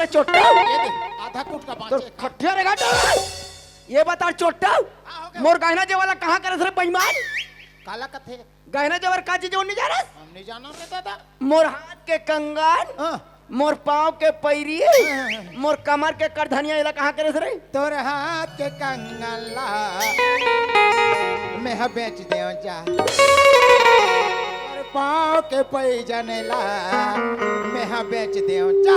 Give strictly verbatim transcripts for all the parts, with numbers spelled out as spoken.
चोट्टा। ये दे, आधा कुट का तोर बाँचे का। खटिया रे गाटा। ये बता चोट्टा। हाँ, हो गया। मोर गहना जेवर ला कहाँ करे रे बेईमान? काला कथे? गहना जेवर का चीज वो नहीं जानस? हम नहीं जानन रे दादा। मोर हाथ के कंगन, हाँ। मोर पाँव के पैरी, हाँ, हाँ, हाँ। मोर कमर के करधनिया, एला कहाँ करे रे? तोर हाथ के कंगन ला मैं ह बेच देव जा, तोर पाँव के पैजन ला मैं ह बेच देव जा।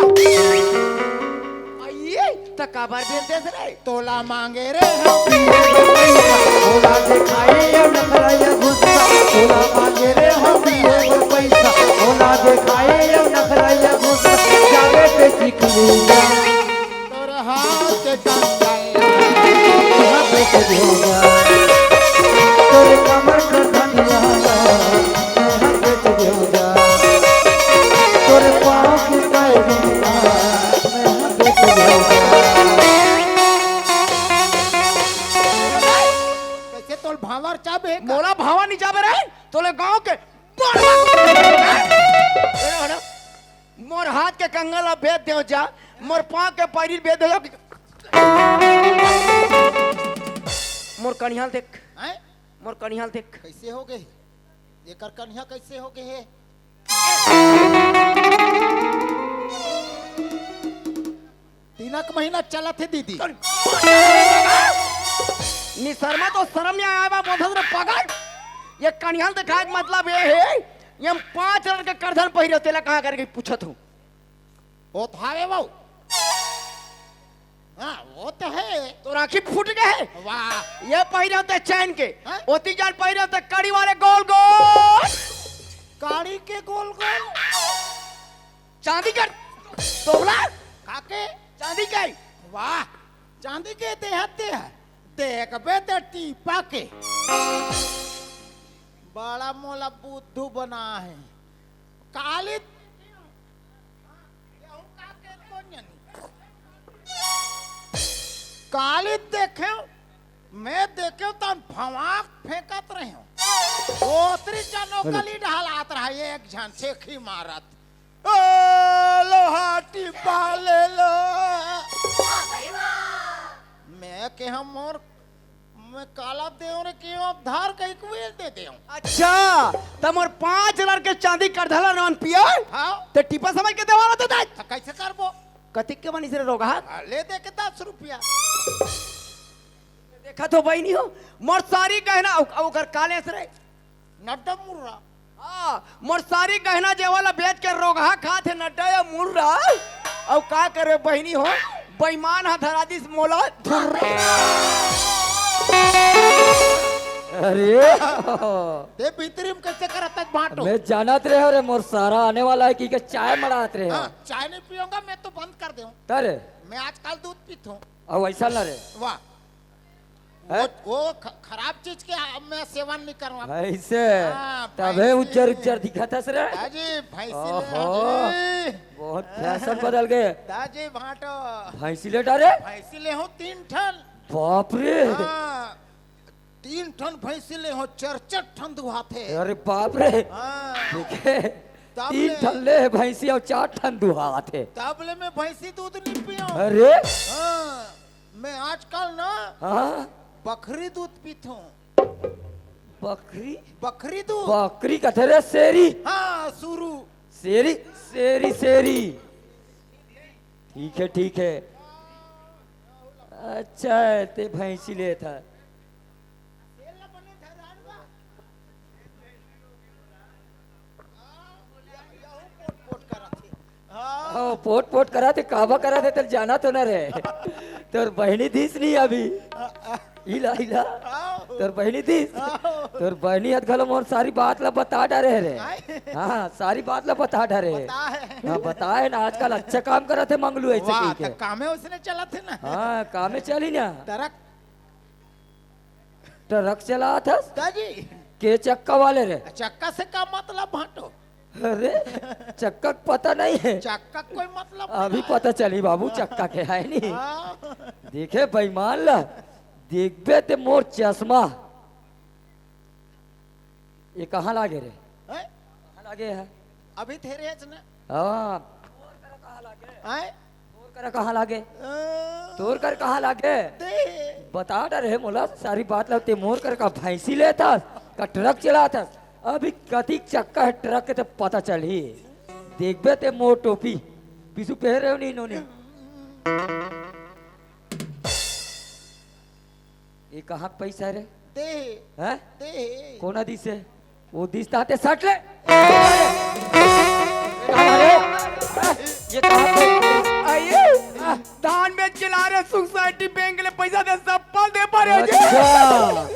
आइए, त काबर बेच देस रे? तोला मांगे रे हम पिए बर पइसा, तोला देखाए ये नखरा ये गुस्सा। तोला मांगे रे हम पिए बर पइसा, तोला देखाए ये नखरा ये गुस्सा। जाबे ते चिकनी जा। तोर हाथ के कंगन ला, यहाँ पे तो देगा। तोर कमर का धनिया ला, यहाँ पे तो देगा। तोर पाँव की पैजन ला, यहाँ पे तो देगा। कैसे तोल भावर चाबे का? मोला भावा नहीं चाबे रे, तोले गांव के बड़ बड़। मोर हाथ के कंगन ला बेच देव जा, मोर पाँव के पैरी बेच देव जा। मोर कनिहाल देख, हैं? मोर कनिहाल देख। कैसे हो गए? एकर कनिहा कैसे हो गए हे? तीनक महीना चलत हे दीदी। निसरमा तो शरम नहीं आया बा, बोलत रे पागल। ये कनिहाल दिखाए के मतलब ये हे, ये हम पाँच हजार के करधन पहिरे, तेला कहाँ करके पूछत हूँ। वो तो हावे बाबू। हाँ, वो तो है। तो राखी फूट गए है। वाह। ये पहिरे होते चैन के, हाँ? ओती जान पहिरे होते कड़ी वाले गोल गोल। कड़ी के गोल गोल। चांदी के तोला। काके? चांदी के। वाह, चांदी के देहते है। देखबे ते टीपा के। बड़ा मोला बुद्धू बना है। काली, काली देखेव, मैं देखेव तन भवाक फेंकत रहेव। ओतरी जनो गली ढालात रहा, एक झन छेखी मारत। ओ, लोहा टिपा ले लो। मैं के हम मोर, मैं काला देव रे के अब धार कहीं कुएल दे देव। अच्छा, त मोर पाँच हजार के चांदी करधला नौन पिया। हाँ। ते टिपा समझ के देवाला दे दे। त कैसे करबो? कतिक के बनिस रे रोगहा? आ, ले दे के दस रुपया। देखा तो बहिनी हो, मोर सारी गहना, अउ, अउ ओकर काले से रे। नड्डा मुर्रा। हाँ, मोर सारी गहना जेवर ला बेच के रोगहा खात हे नड्डा या मुर्रा। अउ का करे बहिनी हो, बेईमान हा धरा दिस मोला धुर्रा। अरे। ते भीतरी में कैसे करत हस भांटो? मैं जानत रहे रे, मोर सारा आने वाला है कि के चाय मड़ात रहे। हाँ, चाय नहीं पीऊंगा मैं तो बंद कर देऊं। अरे। मैं आजकल दूध पीत हूँ। अब ऐसा ना रे। वाह। हैं? वो, वो ख-, खराब चीज के आ-, मैं सेवन नहीं करूँ। ऐसे? हाँ, तबे भैंसी। उज्जर उज्जर दिखत हस रे। दाजी, भैंसी ले ओहो, हाँ जी। बहुत फैशन बदल गए। दाजी भांटो। भैंसी ले डारे? भैंसी ले हूँ तीन ठन। बाप रे। हाँ, तीन ठन भैंसी ले हूँ, चार चार ठन दुहाथे। अरे बाप रे। हाँ। देखे, तब तीन ले। ठन ले भैंसी अउ चार ठन दुहाथे। तब ले मैं भैंसी दूध नहीं पियो। अरे। हाँ। मैं आजकल ना हाँ? बखरी दूध पीथों। बखरी? बखरी दूध। बखरी कथे रे शेरी। हाँ, सुरू। शेरी, शेरी, शेरी। ठीक है, ठीक है। अच्छा है, ते भैंसी लेत है। हाँ। ओ, पोट पोट करा थे, काबा करा थे, तेल जाना तो ना रे। तोर बहिनी दिस नहीं अभी। इला, इला। हाँ। तोर बहिनी दिस। हाँ। तोर बहिनी हत घलो मोर सारी बात ला बता डारे रे। आय। हाँ, सारी बात ला बता डारे। बता है। हाँ, बता है ना, आजकल अच्छा काम करा थे मंगलू ऐसे वाह, कही के। तो कामे उसने चला थे ना। हाँ, कामे चली ना। ट्रक ट्रक चलात हस? दाजी। के चक्का वाले रे? चक्का से का मतलब भांटो? अरे, चक्का के पता नहीं है। चक्का के कोई मतलब अभी नहीं। पता चली बाबू, चक्का के है नहीं। हाँ। देखे बेईमान ला, देखबे ते मोर चश्मा। ये कहाँ लागे रे? हैं? कहाँ लागे है? अभी थे रे ना। हाँ। हैं? कर कहाँ लागे? तोर कर कहाँ लागे? दे। बता डर हे मोला सारी बात ला। ते मोर कर का भैंसी लेथस, का ट्रक चलाथस? अभी कतिक चक्का हे ट्रक के, ते पता चलही। देखबे ते मोर टोपी, पीछू पहरे हो नहीं इन्होंने। ये कहाँ के पैसा हे रे? दे। हैं? दे। कोना दिस हे? वो दिस ताते सट ले। ये कहाँ के? ये कहाँ के? आइए, धान बेच के ला रहे, सोसाइटी बैंक ले पैसा दे, सब पल दे परे जी। अच्छा।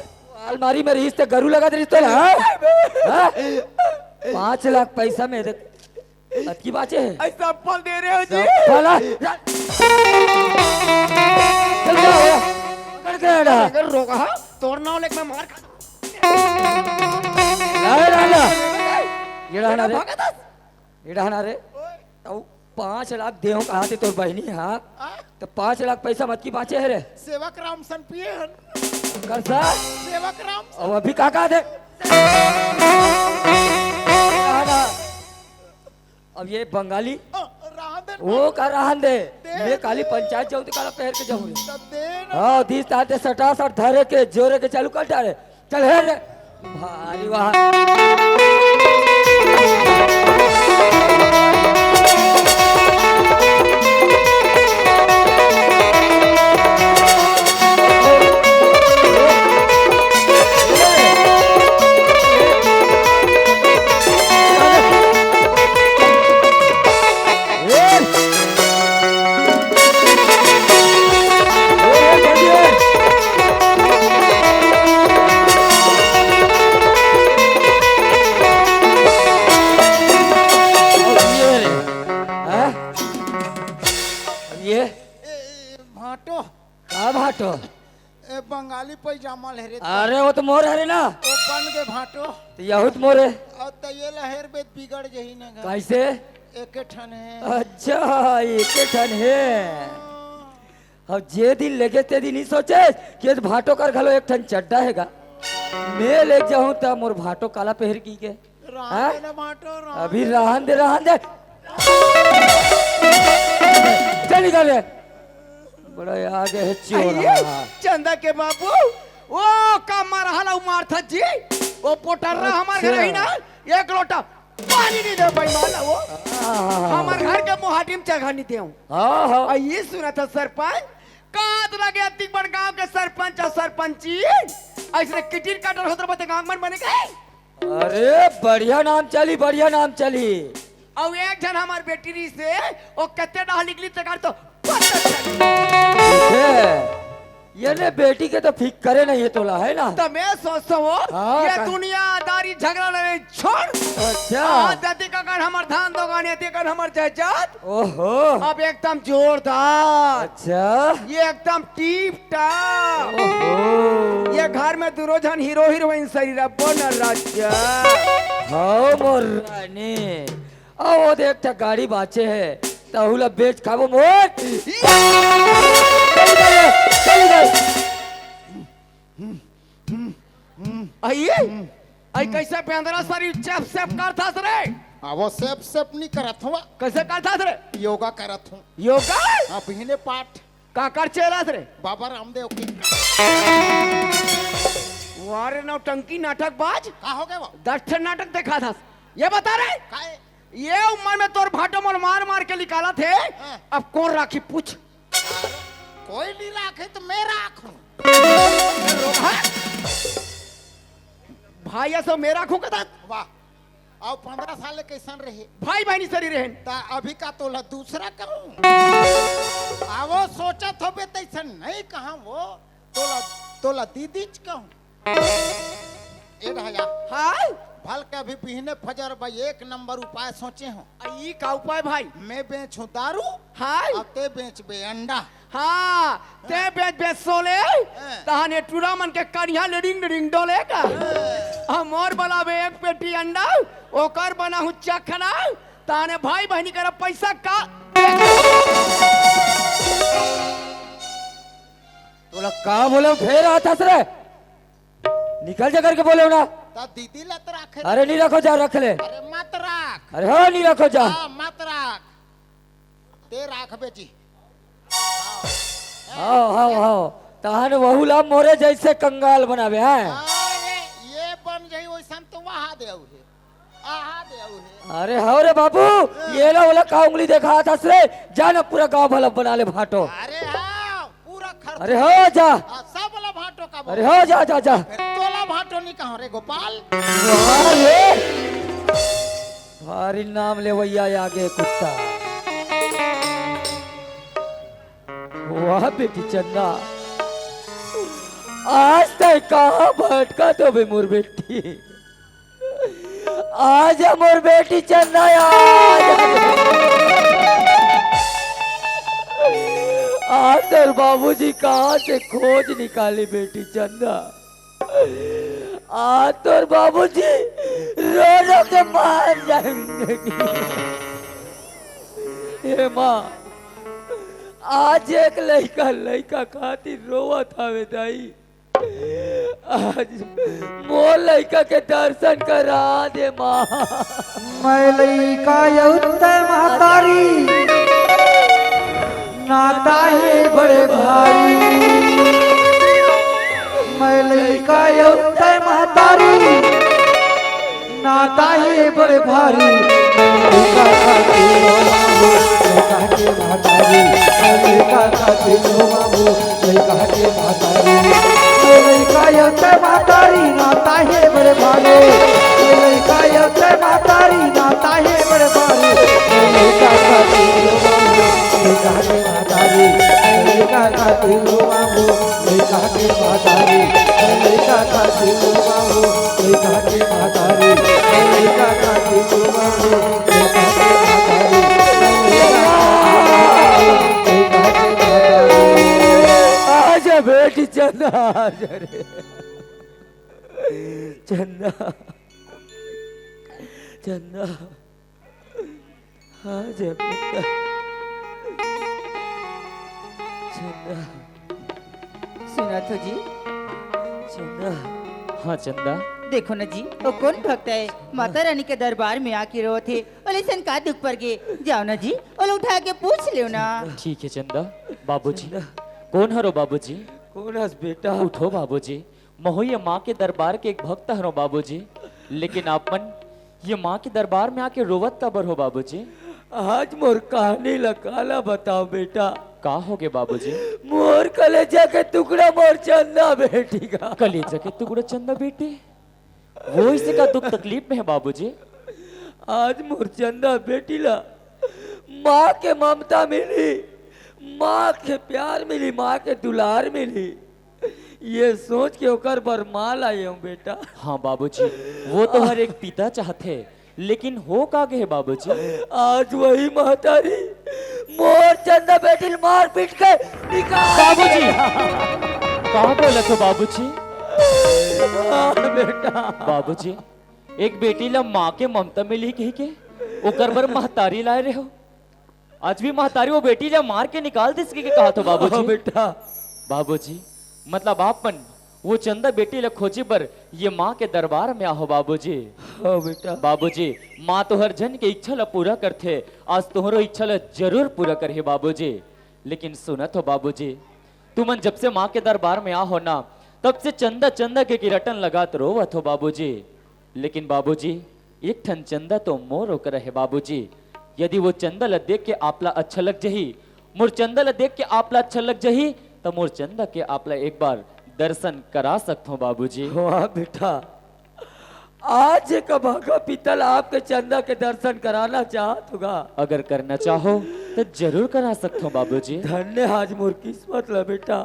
अलमारी में रहिस ते गरू लगत रहिस तो ना, हाँ? हाँ? पाँच लाख पैसा में देख, अतकी बाचे हे? ऐसा पल दे रहे हो जी। सब पल आ-, चल जा, हो। पकड़ के रहा। अगर रोका, हाँ? तोर नाव लेके मैं मार खा। ला, ला, ला। ये रहा ना रे। भागा था। ये रहा ना रे। ओए। तो पाँच लाख देहूं कहा थे तोर बहिनी, हाँ? हाँ? तो पाँच लाख पैसा मत की बाचे हे रे। सेवक राम सन पिए हन। कर सा? सेवक राम सन। अब अभी का कहा थे? अब ये बंगाली, अ, रहन दे वो ना। का रहन दे? दे मैं दे। काली पंचायत जाऊं तो काला पहर के जाऊं रे। तो दे ना। हाँ, दिस ताते सटासट धरे के जोरे के चालू कर डारे। चल हे रे। भारी वाह। ये ए, ए, भाटो। का भाटो? ए, बंगाली पैजामा ले रे। अरे, वो तो मोर हरे ना। तो बन के भाटो। तो यहू तो मोर हे। और तो ये लहर बेद बिगड़ जही ने गा। कैसे? एके ठन हे। अच्छा, एके ठन हे। हाँ। अब जे दिन लेगे ते दिन ही सोचे कि ये भाटो कर घलो एक ठन चड्डा हे गा। मैं ले जाऊं त मोर भाटो काला पहर की के। रहन हाँ? दे ना भाटो, रहन अभी दे। रहन दे, रहन दे। चल निकल रे। बड़ा आगे हे चोर आइए, हमारा। चंदा के बाबू, ओ का मारहला उ मारथा जी, ओ पोटर्रा हमार घर अच्छा। ही ना, एक लोटा पानी नहीं दे भाई माला वो। हाँ, हाँ, हाँ। हमार घर के मुहाटी में जगह नहीं देऊं। हाँ, हाँ। आ ये सुना था सरपंच, कात लगे अतिक बड़ गांव के सरपंच और सरपंची, ऐसे किटिन काटर होत रहते गांव मन बने गए। अरे, बढ़िया नाम चली, बढ़िया नाम चली। अउ एक झन हमार बेटी रहिस हे, ओ कते डहा निकली तेकर तो पता चली। हे, ये ने बेटी के तो फिक्रे नहीं हे तोला, है ना? त मैं सोचथंव, हाँ, ये का- दुनियादारी झगड़ा लड़ाई छोड़। अच्छा। आज दती का कर हमार धान दोगान, ये दती का कर हमार जायदाद। ओहो। अब एकदम जोरदार। अच्छा। ये एकदम टीप टाप। ओहो। ये घर में दुनो झन हीरो हीरोइन सरी रब्बो न राजा। हाँ, मोर रानी। अउ वो देख, एक ठा गाड़ी बाचे हे, तहू ला बेच खाबो मोर। चल गए, चल गए। आइए, आई कैसे बेंदरा सरी चप चप करथस रे? आ, वो सेप सेप नहीं करत हूँ। कैसे करथस रे? योगा करत हूँ। योगा? हाँ, बिहने पाठ। काकर चेला रे? बाबा रामदेव के। वारे नौटंकी नाटकबाज। का हो गया वो? दस ठन नाटक देखा था। ये बता रे। काहे? ये उम्र में तोर भाटो मोल मार मार के निकालत हे। हाँ। अब कौन राखी पूछ? कोई नहीं राखे तो मैं राखूं। हाँ? भाई ऐसा मैं राखूं कथा? वाह। अउ पंद्रह साल ले कैसन रहे? भाई बहनी सरी रहेन। ता अभी का तोला दूसरा कहूं? आवो सोचत होबे तैसन नहीं कहा वो। तोला, तोला दीदीच कहूं। ए भैया। हाय। भल के अभी बिहने फजर बा एक नंबर उपाय सोचे हो। आ, ई का उपाय भाई? मैं बेचूं दारू। हाय। अउ ते बेचबे अंडा। हाँ, ते बेच बेच सोले, हाँ। तहने टूरा मन के कनिहा लेडिंग लेडिंग डोले का। हाँ। हमर बलाबे एक पेटी अंडा, ओकर बनाहूं चखना, तहने भाई बहनी करा पैसा का। तोला का बोले फेर आथस रे? निकल जा करके बोले ना। ता दीदी लत राखे। अरे नहीं रखो जा, रख ले। अरे मत राख। अरे हाँ, नहीं रखो जा। हाँ, मत राख। ते राखबे जी। हव, तहन वहू ला मोरे जइसे कंगाल बनाबे, हैं? अरे, ये बन जाही वइसन तो वहा दे अउ हे, आहा दे अउ हे। अरे हव रे बाबू, ये ला ओला का उंगली देखात हस रे? जा ना, पूरा गांव भला बना ले भांटो। अरे हाँ, पूरा खर अरे हो जा। हाँ, सब ला भांटो का बोल। अरे हो जा, जा, जा। फिर तोला भांटो नहीं कहा रे गोपाल। वाह रे। भारी नाम लेवइया आगे कुत्ता। वाह बेटी चंदा, आज तक कहाँ भटकत होबे मोर बेटी? आजा मोर बेटी चंदा, आजा। आज तोर बाबूजी कहाँ से खोज निकाली बेटी चंदा? आज तोर बाबूजी रो रो के मार जाएंगे। हे माँ, आज एक लइका, लइका खातिर रोवत हवे दाई। आज मोर लइका के दर्शन करा दे माँ। मैं लइका अउ तैं महतारी, नाता हे बड़े भारी। मैं लइका अउ तैं महतारी, नाता हे बड़े भारी। लइका खातिर रो बाबू, लइका के महतारी। लइका खातिर रो बाबू, लइका के महतारी। लइका अउ तैं महतारी, नाता हे बड़े भारी। लइका अउ तैं महतारी, नाता हे बड़े भारी। लइका खातिर रो बाबू, लइका के महतारी। लइका खातिर रो बाबू, लइका के महतारी। लइका खातिर रो बाबू, लइका के महतारी। लइका खातिर रो बाबू, लइका के महतारी। लइका खातिर रो बाबू, लइका के महतारी। आजा बेटी चंदा, आजा रे। चंदा, चंदा, आजा बेटा। चंदा, सुनत हो जी? चंदा। हाँ चंदा। देखो ना जी, वो कोन भक्त हे, माता रानी के दरबार में आके रोवत हे, ओला अइसन का दुख पर गे? जाव ना जी, ओला उठा के पूछ लेव ना। ठीक हे चंदा। बाबूजी। चंदा। कोन हरो बाबूजी? कोन हस बेटा? उठो बाबूजी, महूँ ये माँ के दरबार के एक भक्त हरों बाबूजी, लेकिन आप मन ये माँ के दरबार में आके रोवत काबर हो बाबूजी? आज मोर कहानी ला काला बताओ बेटा। का होगे बाबूजी? मोर कलेजा के टुकड़ा मोर चंदा बेटी का। कलेजा के टुकड़ा चंदा बेटी? वो अइसे का दुख तकलीफ में हे बाबूजी? आज मोर चंदा बेटी ला माँ के ममता मिली, माँ के प्यार मिली, माँ के दुलार मिली, ये सोच के ओकर बर माँ लाए हूँ बेटा। हाँ बाबूजी, वो तो हर एक पिता चाहथे, लेकिन हो का गे हे बाबूजी? आज वही महतारी मोर चंदा बेटी ल मार पीट के निकाल बाबूजी! का बोलत हो बाबूजी? हाँ बेटा। बाबूजी, एक बेटी ला माँ के ममता मिली कहिके ओकर बर महतारी लाए रहे हो, आज भी महतारी वो बेटी ला मार के निकाल दिस कहिके कहत हो बाबूजी? हाँ बेटा। बाबूजी, मतलब आप मन वो चंदा बेटी ला खोजे बर ये माँ के दरबार में आहो बाबूजी। हाँ बेटा। बाबूजी, माँ तो हर झन के इच्छा ला पूरा करथे, आज तोहरो इच्छा ला जरूर पूरा करही बाबूजी। लेकिन सुनत हो बाबूजी, तुमन जब से माँ के दरबार में आहो ना, तब से चंदा चंदा कहिके रटन लगात रोवत हो बाबूजी। लेकिन बाबूजी, एक ठन चंदा तो मोरो करा हे बाबूजी। यदि वो चंदा ल देख के आप ला अच्छा लग जही, मोर चंदा ल देख के आप ला अच्छा लग जही, त मोर चंदा के आप ला एक बार दर्शन करा सकथों बाबूजी। वाह बेटा, आज एक अभागा पिता ल आपके चंदा के दर्शन कराना चाहत हो गा। अगर करना चाहो, त जरूर करा सकथों बाबूजी। धन्य आज मोर किस्मत ल बेटा,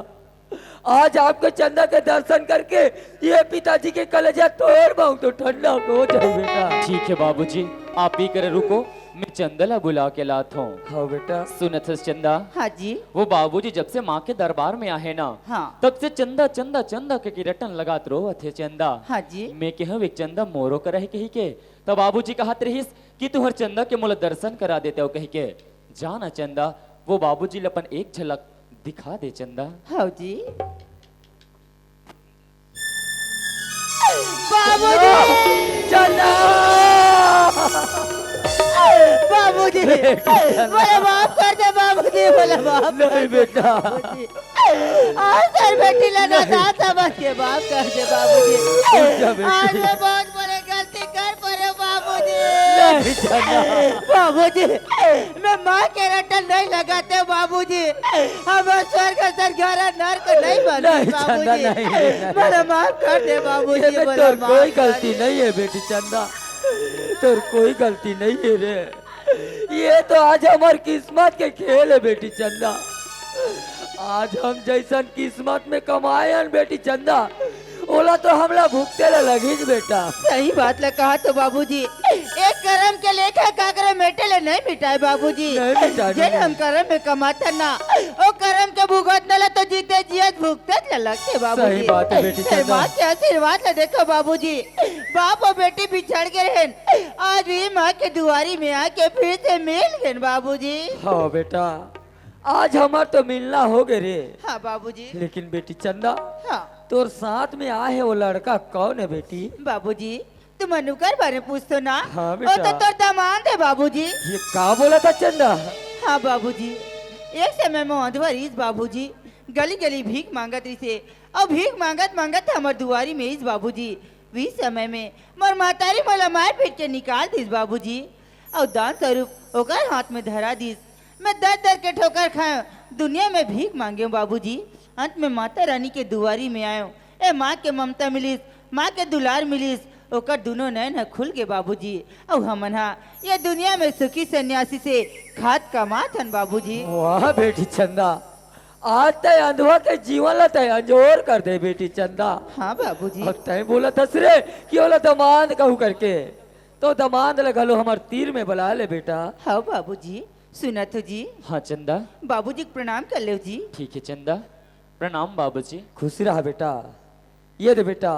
आज आपके चंदा के दर्शन करके ये पिताजी के कलेजा तोर बाहूं तो ठंडा हो जाए बेटा। ठीक हे बाबूजी, आप ही करे रुको, मैं चंदा ला बुला के लात हूँ। हाँ बेटा। सुनत हस चंदा? हाँ जी। वो बाबूजी जब से माँ के दरबार में आहे ना, हाँ। तब से चंदा चंदा चंदा कहिके रटन लगात रोवत हे चंदा। हाँ जी। मैं केहेंव एक चंदा मोरो करा हे कहिके, तब बाबूजी कहत रहिस कि तुंहर चंदा के मोला दर्शन करा देतेव कहिके। जा ना चंदा, वो बाबूजी ल अपन एक झलक दिखा दे चंदा। हाँ जी। बाबूजी! चंदा! बाबू! बाबूजी, मोला माफ कर दे बाबूजी, मोला माफ कर दे बेटा। बाबूजी। आज तोर बेटी ला नादान समझ के माफ कर दे बाबूजी। आज मैं बहुत बड़े गलती कर पड़े बाबूजी। बाबूजी, मैं माँ के रटन नहीं लगाते बाबूजी। हमर स्वर्ग सरगारा नरक नहीं बने बाबूजी। मोला माफ कर दे बाबूजी, मोला माफ कर दे। कोई गलती नहीं है बेटी चंदा, तोर कोई गलती नहीं है रे। ये तो आज हमर किस्मत के खेल है बेटी चंदा। आज हम जइसन किस्मत में कमाए हन बेटी चंदा, ओला तो हमला भुगते ला लगही बेटा। सही बात ला कहा तो बाबूजी, एक करम के लेखा काकरो मेटे ले नहीं मिटाए बाबूजी। नहीं मिटाए, जेन हम करम में कमाथन ना, ओ करम के भुगतना ला तो जीते जियत भुगते ला लगथे बाबूजी। सही बात है बेटी चंदा। माँ के आशीर्वाद ला देखो बाबूजी, बाप अउ बेटी बिछड़ के रहेन, आज भी माँ के दुआरी में आके फिर से मिल गेन बाबूजी। हाँ बेटा, आज हमर तो मिलना हो गे रे। हाँ बाबूजी। लेकिन बेटी चंदा, हाँ। तोर साथ में आए हे वो लड़का कौन है बेटी? बाबूजी, तुमन ओकर बारे पूछथो ना? हाँ वो बेटा। तो तोर दामाद है बाबूजी। ये का बोलत हस चंदा? हाँ बाबूजी, एक समय में अंधवा रहिस बाबूजी, गली गली भीख मांगत रहिसे, अउ भीख मांगत मांगत हमर दुआरी में आइस बाबूजी। वही समय में मोर महतारी मोला मार पीट के निकाल दिस बाबूजी, अउ दान स्वरूप ओकर हाथ में धरा दिस। मैं दर दर के ठोकर खाएंव, दुनिया में भीख मांगेंव बाबूजी। अंत में माता रानी के दुआरी में आएंव। ए माँ के ममता मिलिस, माँ के दुलार मिलिस, ओकर दुनों नैन ह खुल गे बाबूजी। अउ हमन हा ये दुनिया में सुखी सन्यासी से खात कमात हन बाबूजी। वाह बेटी चंदा, आज तैं अंधवा के जीवन ला तैं अंजोर कर दे बेटी चंदा। हाँ बाबूजी। अउ तैं बोलत हस रे कि ओला दमांद कहूँ करके, तो दमांद ला घलो हमर तीर में बला ले बेटा। हाँ बाबूजी। सुनत हो जी? हाँ चंदा। बाबूजी के प्रणाम कर लेव जी। ठीक है चंदा, प्रणाम बाबूजी। खुश रहा बेटा। ये दे बेटा,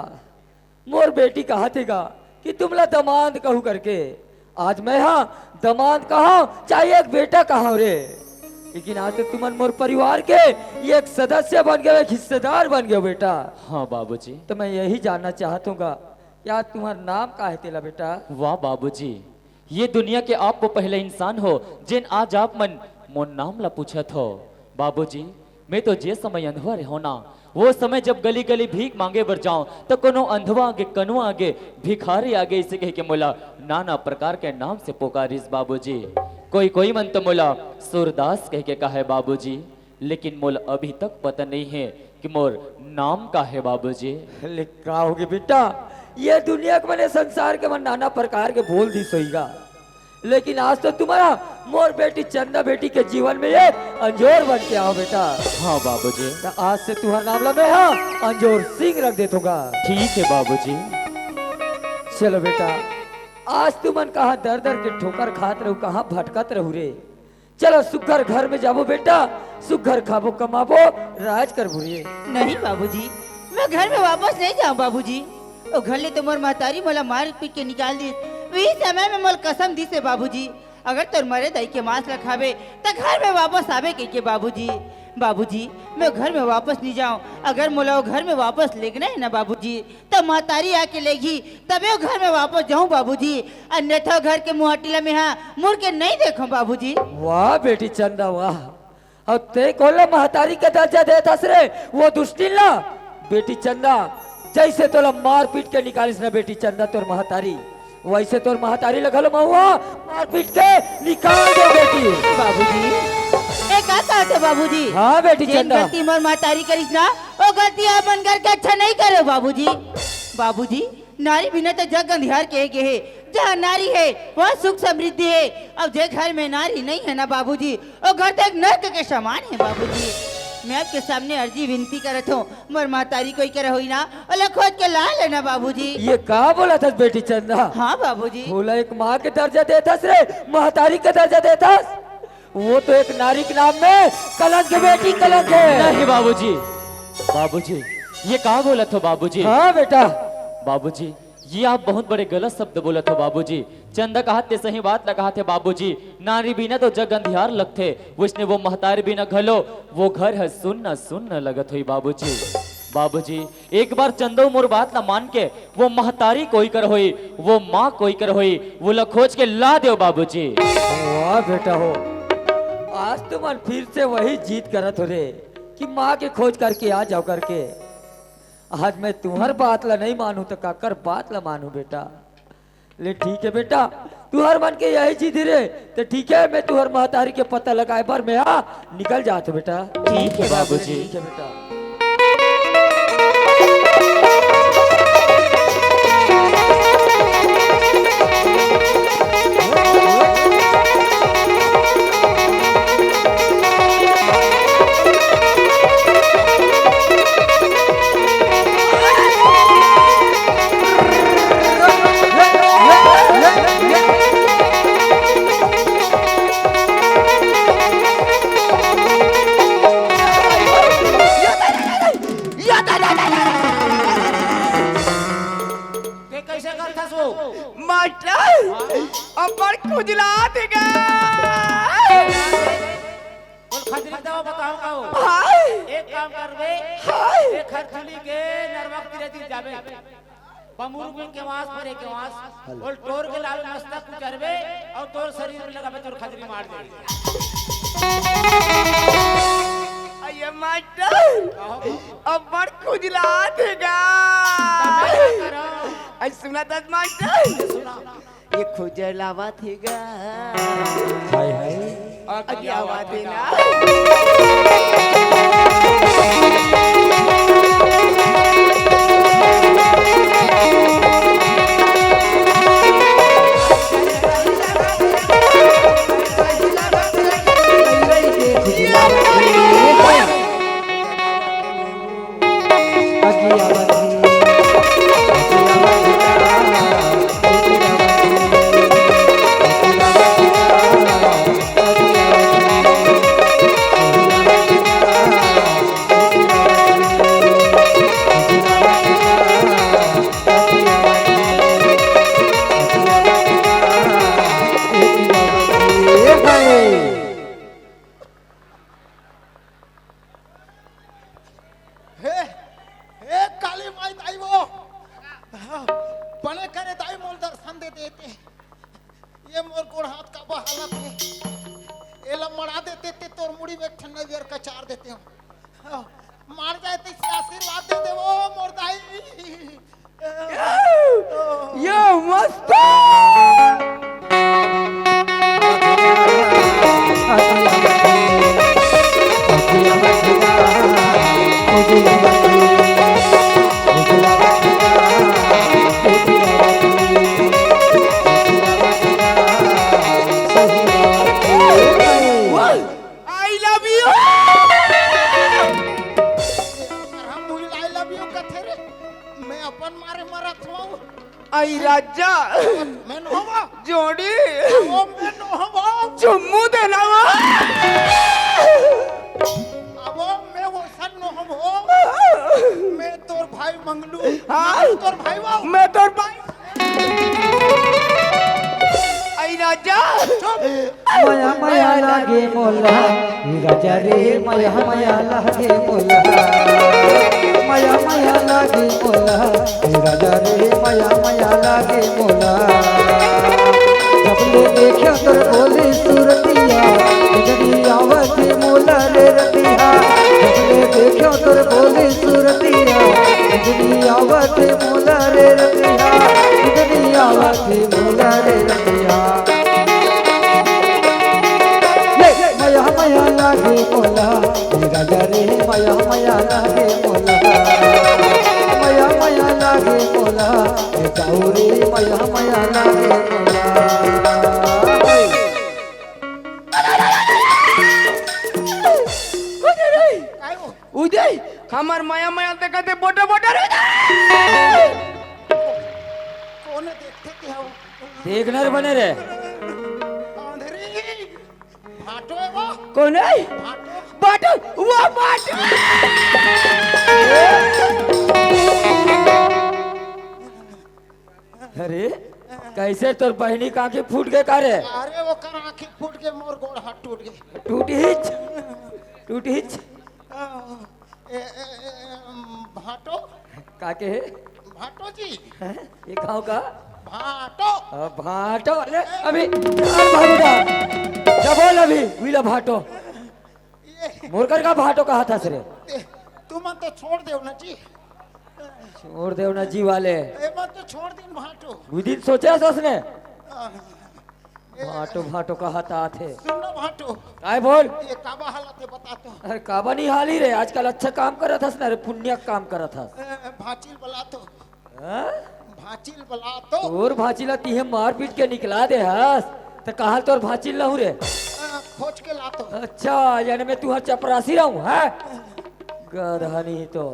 मोर बेटी कहत हे गा कि तुमला दमांद कहूँ करके। आज मैं हा दमांद कहांव, चाहे एक बेटा कहांव रे, लेकिन आज तो तुमन मोर परिवार के एक सदस्य बन गेव, एक हिस्सेदार बन गेव बेटा। हाँ बाबूजी। तो मैं यही जानना चाहत हूँ गा, या तुम्हार नाम का है तेला बेटा? वाह बाबूजी, ये दुनिया के आप वो पहले इंसान हो, जेन आज आप मन मोर नाम ला पूछत हो। बाबूजी, मैं तो जे समय अंधवा रहों ना, वो समय जब गली गली भीख मांगे बर जाओं, तो कोनो अंधवा आगे, कनुआ आगे, भिखारी आगे, इसे कह के मोला नाना प्रकार के नाम से पुकारिस बाबूजी। कोई कोई मन तो मोला सूरदास कह के कहे बाबूजी, लेकिन मोला अभी तक पता नहीं है कि मोर नाम का है बाबूजी। ले का होगे बेटा, ये दुनिया के मने संसार के मन नाना प्रकार के बोल दिस होही गा, लेकिन आज तो तुम्हारा मोर बेटी चंदा बेटी के जीवन में एक अंजोर बन के आव बेटा। हाँ बाबूजी। तो आज से तुम्हार नाम ला मैं हा अंजोर सिंह रख देत हूँ गा। ठीक है बाबूजी। चलो बेटा, आज तुमन कहाँ दर दर के ठोकर खात रहू, कहाँ भटकत रहू रे। चलो सुग्घर घर में जाबो बेटा, सुग्घर खाबो कमाबो, राज करबो रे। नहीं बाबूजी, मैं घर में वापस नहीं जाऊँ बाबूजी। ओ घर ले तो मोर महतारी मोला मार पीट के निकाल दिस। वही समय में मोला कसम दिस हे बाबूजी, अगर तोर मरे दाई के मांस ला खाबे, त घर में वापस आबे कहिके बाबूजी। बाबूजी, मैं घर में वापस नहीं जाऊँ। अगर मोला वो घर में वापस लेगना है ना बाबूजी, त महतारी आके लेगही, तबे वो घर में वापस जाऊँ बाबूजी। अन्यथा घर के मुहाटी ला मेहा मुड़ के नहीं देखूँ बाबूजी। वाह बेटी चंदा वाह, अउ तैं कोन ला महतारी के दर्जा देत हस रे, वो दुष्टिन ला? बेटी चंदा, जैसे तोला मार पीट के निकालिस ना बेटी चंदा तोर महतारी, वैसे तोर महतारी ला घलो महुआ मार पीट के निकाल दे बेटी। बाबूजी, ए का कहत हो बाबूजी? हाँ बेटी चंदा। गलती मोर महतारी करिस ना, वो गलती आप मन करके अच्छा नहीं करे बाबूजी। बाबूजी, नारी बिना तो जग अंधियार के गे हे। जहाँ नारी है, वहाँ सुख समृद्धि है। अब जे घर में नारी नहीं है ना बाबूजी, वो घर तो एक नरक के समान है बाबूजी। मैं आपके सामने अर्जी विनती करत हूँ, मोर महतारी कोई के रहोई ना, ओला खोज के ला लेना बाबूजी। ये का बोलत हस बेटी चंदा? हाँ बाबूजी। ओला एक माँ के दर्जा देत हस रे, महतारी के दर्जा देत हस? वो तो एक नारी के नाम में कलंक है बेटी, कलंक है। नहीं बाबूजी, बाबूजी, ये का बोलत हो बाबूजी? हाँ बेटा। बाबूजी, ये आप बहुत बड़े गलत शब्द बोलत हो बाबूजी। चंदा कहत ते सही बात ला कहत हे बाबूजी, नारी बिना तो जग अंधियार लगथे, वैसने वो महतारी बिना घलो वो घर ह सुन्न सुन्न लगत होई बाबूजी। बाबूजी, एक बार चंदो मोर बात ला मान के वो महतारी कोई कर होई, वो माँ कोई कर होई, वो ला खोज के ला देव बाबूजी। वाह अब बेटा हो, आज तुमन फिर से वही जिद करत हो रे कि माँ के खोज करके आ जाव करके। आज मैं तुंहर बात ला नहीं मानूं त काकर बात ला मानूं बेटा? ले ठीक हे बेटा, तुंहर मन के यही जिद रे, त ठीक हे, मैं तुंहर महतारी के पता लगाय बर मैं हा निकल जात हों बेटा। ठीक हे बाबूजी। ठीक हे बेटा। ते कइसे करथस वो? मास्टर, अब्बड़ खुजलात हे गा। बोल, खजरी दवा बताओ का हो? हाय। एक काम करबे, हाय। एक खरचुली के नरवा के तीरे दिन जाबे। बमुर के केवास पर एक केवास, बोल टोर के लाल मस्तक उचरबे अउ तोर शरीर में लगाबे, तोर खजरी मार दे। अये मास्टर, अब्बड़ खुजलात हे गा। अई सुनत हस मास्टर? सुना। ये खुजलावत हे गा। हाय, हाय। अगियावत हे ना। हे, हे काली माई दाई वो, बने करे दाई मोल दर्शन दे देते। ये मोर गोड़ हाथ का बहालत हे, एला मड़ा देते ते तोर मुड़ी में एक ठन नरियर कचार देते हो। मार जाए ते आशीर्वाद दे दे वो मोर दाई। यो मस्त। I love you। हम मुहिल I love you कथे रे, मैं अपन मारे मरत हूँ। आई राजा। मैं नोहवा। जोड़ी। वो मैं नोहवा। चुम्मू देना वो। अब मैं वैसा नोहवा। मैं तोर भाई मंगलू। हाँ। मैं तोर भाई वो। मैं तोर भाई। आई राजा। चुप। मया मया लागे मोला, ए राजा रे, मया मया लागे मोला। मया मया लागे मोला, ए राजा रे, मया मया लागे मोला। जब ले देखा तोर भोली सूरतिया, बिजली आवत मोला रे रतिया। जब ले देखा तोर भोली सूरतिया, बिजली आवत मोला रे रतिया। बिजली आवत मोला रे रतिया। ले, मया मया लागे मोला, ए राजा रे, मया मया लागे मोला। मया मया लागे मोला, ए दाऊ रे, मया मया लागे मोला। उदय, हमर मया मया देखत हे, बोटा बोटा रे उदय। कोन देखथे के हव? देखना रे बने रे। अंधरी। भाटो हे वो। कोन हे? भाटो। भाटो, वो भाटो। अरे, कइसे तोर बहिनी के आँखी फूट गे का रे? अरे, ओकर आँखी फूट गे, मोर गोड़ हाथ टूट गे। टूटिच, टूटिच। ए, ए, ए, भाटो। का के हे? भाटो जी। हैं? ये गाँव का? भाटो। अ, भाटो, अरे, अभी, चल भागो जा। जा बोल अभी, उइला भाटो। ये मोर कर का भाटो कहत हस रे? ते, तुमन तो छोड़ देव ना जी। छोड़ देव ना जी वाले। एमन तो छोड़ दिन भाटो। उइ दिन सोचे हस उसने? हाँ। भाटो भाटो कहत आथे। सुन ना भाटो, काय बोल? ये काबा हालत हे बता तो। अरे काबा नहीं हाली रे, आजकल अच्छा काम करत हस ना रे, पुण्य काम करत हस। ए, भाचिल बला तो, हाँ? भाचिल बला तो। तोर भाचिला तिहे मार पीट के निकला दे हस, त कहा तोर भाचिल नहूँ रे? ए, खोज के ला तो। अच्छा, यानी मैं तुहर चपरासी रहूँ, हाँ? गधा नहीं तो।